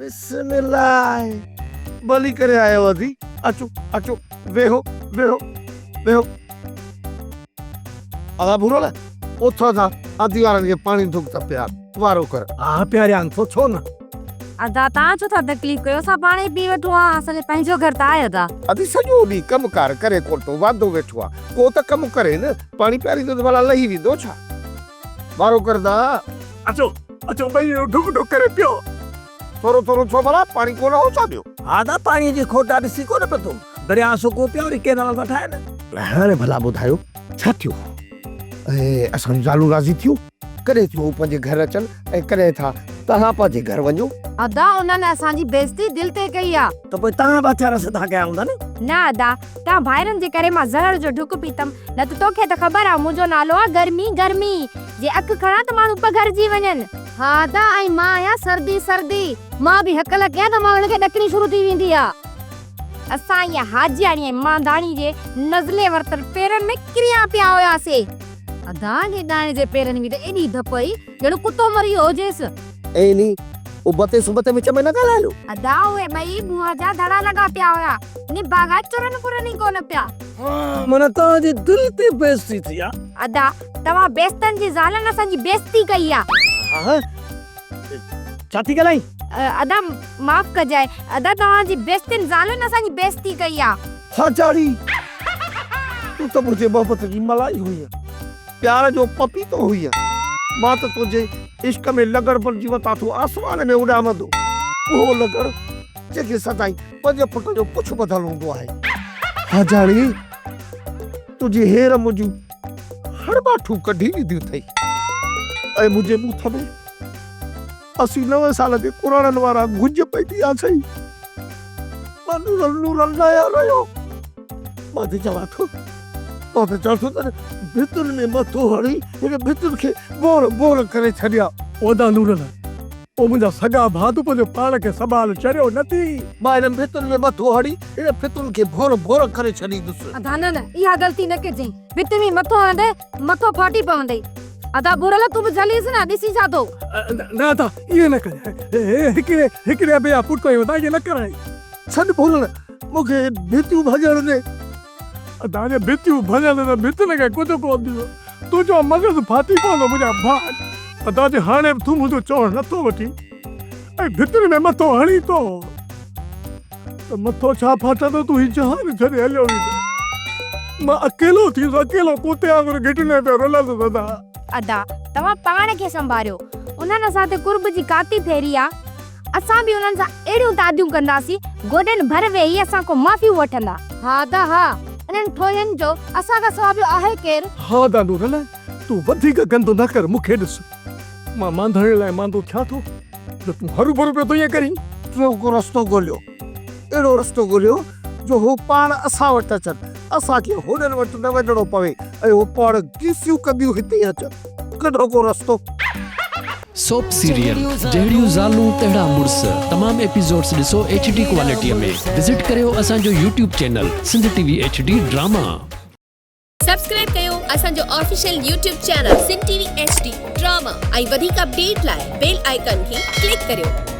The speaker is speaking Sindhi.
بسم الله ڀلي ڪري آيو ادي اچو اچو ويهو ويهو ويهو ادا ڀورل اٿ ادا ادي وارن کي پاڻي ڌڪ ته پيار وارو ڪر. ها پياريان ٿو ڇو نه. ادا توهان ڇو ٿا تڪليف ڪيو اسان پاڻ ئي پي وٺون ها اسان جو پنهنجو گهر ته آهي ادا. ادي سڄو ڏينهن ڪم ڪار ڪري ڪونه ٿو واندو ويٺو آ ڪو ته ڪم ڪري نه پاڻي پياريندو ته ڀلا لهي ويندو ڇا. وارو ڪر دا. اچو اچو ٻئي اهو ڍڪ ڍڪ ڪري پيو. ٿورو ٿورو ڇو ڀلا پاڻي ڪونه هو ڇا ٻيو. ها دا پاڻي جي کوٽ آ ڏسي ڪونه پيو ٿو. درياء سڪو پيو وري ڪينال ٿا ٺاهن. هاڻي ڀلا ٻڌايو ڇا ٿيو؟ ۽ اسان جون زالون راضي ٿيون؟ ڪڏهن ٿيون هو پنهنجي گهر اچن ۽ ڪڏهن ٿا توهان پنهنجي گهر وڃو؟ ادا انهن اسان جي بيعزتي دل تي ڪئي آ. ته پوء توهان به هٿيار سڌا ڪيا هوندا نه؟ نه ادا توهان ڀائرن جي ڪري مان زهر جو ڍڪ پيتم، نه ته توکي ته خبر آ منهنجو نالو آ گرمي گرمي، جي اک کڻان ته ماڻهو پگهرجي وڃن. ها ادا ۽ مان آهيان سردي سردي، مان به هڪل ڪيان ته ماڻهن کي ڏڪڻي شروع ٿي ويندي آ. اسان اها حاجياڻي ۽ مانڌاڻي جي نزلي ورتل پيرن ۾ ڪريا پيا هياسي. ادا انهي ڏائڻ جي پيرن ۾ ته ايڏي ڌپ هئي ڄڻ ڪتو مري ويو هجيس. ۽ انهي ابتي سبتي وچ ۾ نه ڳالهايو. ادا اهي ٻئي منهن جا ڌڙا لڳا پيا هيا. نڀاڳا چرن ڦرن ئي ڪونه پيا. معنيٰ توهان جي دل تي بيعزتي ٿي آ. ادا توهان بيستن جي زالن اسان جي بيعزتي ڪئي آ. ها ڇا ٿي ڳالهائين؟ ادا معاف ڪجانء ادا توهان جي بيستين زالن اسان جي بيعزتي ڪئي آ. ساچاڙي تون ته منهنجي محبت جي ملائي هئينء. پيار جو پپيتو هئينء. مان ته تنهنجي عشق ۾ لغڙ بڻجي وتان ٿو آسمان ۾ اڏامندو. اهو لغڙ جنهن کي سدائين 5 فٽ جو پڇ ٻڌل هوندو آهي. حاجاڻي تنهنجي هير منهنجون هڙٻاٺون ڪڍي وڌيون اٿئي ۽ منهنجي ٻوٿ ۾ 89 سال جي ڪراڙن وارا گهنج پئجي ويا اٿئي. مان نورل نورل ناهيان رهيو. مان ته چوان ٿو مان ته چوان ٿو ته ڀتين ۾ مٿو هڻي هن ڀتين کي ٻور ٻور ڪري ڇڏيان. او ادا نورل، او منهنجا سڳا ڀاء تون پنهنجو پاڻ کي سنڀال چريو نه ٿي. مان هن ڀتين ۾ مٿو هڻي هن ڀتين کي ڀور ڀور ڪري ڇڏيندس. ادا نه نه اها غلطي نه ڪجئين. ڀت ۾ مٿو هڻندي مٿو ڦاٽي پوندئي. ادا ڀورل تون به جهليس نه ڏسين ڇا ٿو. نه ادا ائين نه ڪجانء. هڪڙي هڪڙي ابي جا پٽ آهيون ادا ائين نه ڪرائين. ڇڏ ڀورل مون کي ڀتيون ڀڃڻ ڏي. ادا جي ڀتيون ڀڃڻ ته ڀتين کي ڪجهه ڪونه ٿيندو. تنهنجو مغز ڦاٽي پوندو منهنجا ڀاء. ادا جي هاڻي به تون منهنجو چوڻ نٿو وٺين ۽ ڀتين ۾ مٿو هڻين ٿو ته مٿو ڇا ڦاٽندو تون هي جهان ڇڏي هليو ويندين. مان اڪيلو ٿيندس اڪيلو ڪتي وانگر گهٽين ۾ پيو رلندس ادا. ادا توهان پاڻ کي سنڀاريو. انهن اسان تي قرب جي ڪاتي ڦيري آ. اسان به انهن سان اهڙيون تعديون ڪنداسين، گوڏن ڀر ويهي اسان کان معافيون وٺندا. ها ادا ها، انهن ٺوهين جو اسان کان سوا ٻيو آهي ڪير؟ ها ادا نورل، تون وڌيڪ گند نه ڪر، مون کي ڏس، مان مانڌاڻي لاء ماندو ٿيان ٿو جو تون هروڀرو پيو ٿو ائين ڪرين. ٽيون ڪو رستو ڳوليو، اهڙو رستو ڳوليو جو هو پاڻ اسان وٽ اچن، اسان کي هنن وٽ نه وڃڻو پوي ۽ هو پاڻ گيسيون ڪنديون هتي اچن. ڪڍو ڪو رستو. سوپ سيريل جهڙيون زالون تهڙا مڙس تمام ايپيسوڊس ڏسو ايڇ ڊي ڪوالٽي ۾ وزٽ ڪريو اسان جو YouTube channel Sindh T V H D drama. Subscribe ڪيو اسان جو official YouTube channel Sindh T V H D drama ۽ وڌيڪ اپڊيٽ لاء بيل آئيڪان کي ڪلڪ ڪريو.